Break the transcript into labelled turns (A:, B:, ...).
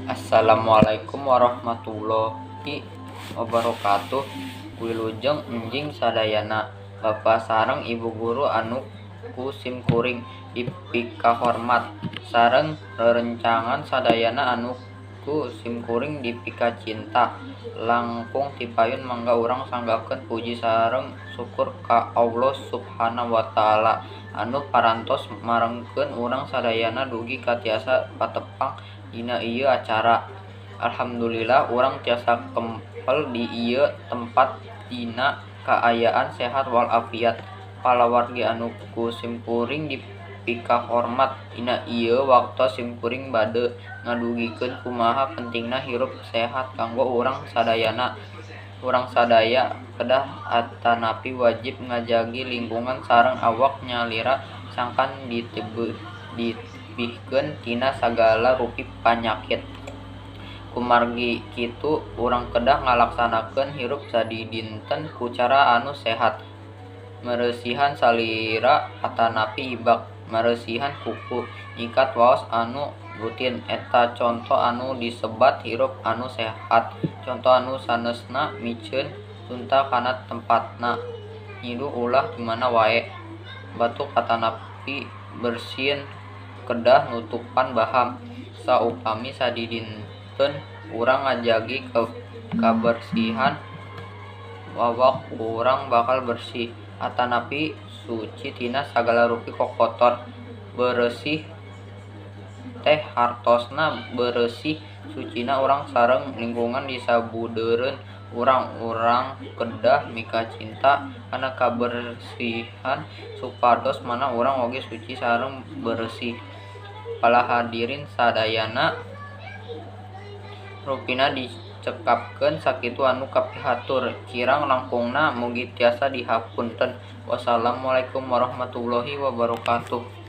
A: Assalamualaikum warahmatullahi wabarakatuh. Wilujeng enjing sadayana Bapak sareng Ibu guru anu ku simkuring dipikahormat sareng rerencangan sadayana anu ku simkuring dipikacinta. Langkung tipayun mangga urang sanggakeun puji sareng syukur ka Allah Subhanahu wa taala anu parantos marengkeun urang sadayana dugi ka tiasa patepang dina ieu acara. Alhamdulillah urang tiasa kempel di ieu tempat dina kaayaan sehat walafiat. Palawargi anu ku simkuring dipikahormat, dina ieu waktos simkuring bade ngadugikeun kumaha pentingna hirup sehat kanggo urang sadayana. Urang sadaya kedah atanapi wajib ngajagi lingkungan sareng awak nyalira sangkan ditebihkeun tina sagala rupi panyakit. Kumargi kitu urang kedah ngalaksanakeun hirup sadidinten ku cara anu sehat. Meresihan salira atanapi ibak, maresihan kuku, nyikat waos anu rutin eta conto anu disebat hirup anu sehat. Conto anu sanesna miceun sunta kana tempatna, nyiduh ulah dimana wae. Batuk atanapi bersin kedah nutupan baham. Saupami sadidinten urang ngajagi kabersihan wawak urang bakal bersih atanapi suci tina sagala rupi kokotor. Beresih teh hartosna beresih sucina urang sareng lingkungan di sabudeureun urang. Urang kedah mikacinta kana kabersihan supados manah urang oge suci sareng beresih. Para hadirin sadayana rupina dicekapkeun sakitu anu kapihatur. Kirang langkungna mugi tiasa dihapunten. Wassalamualaikum warahmatullahi wabarakatuh.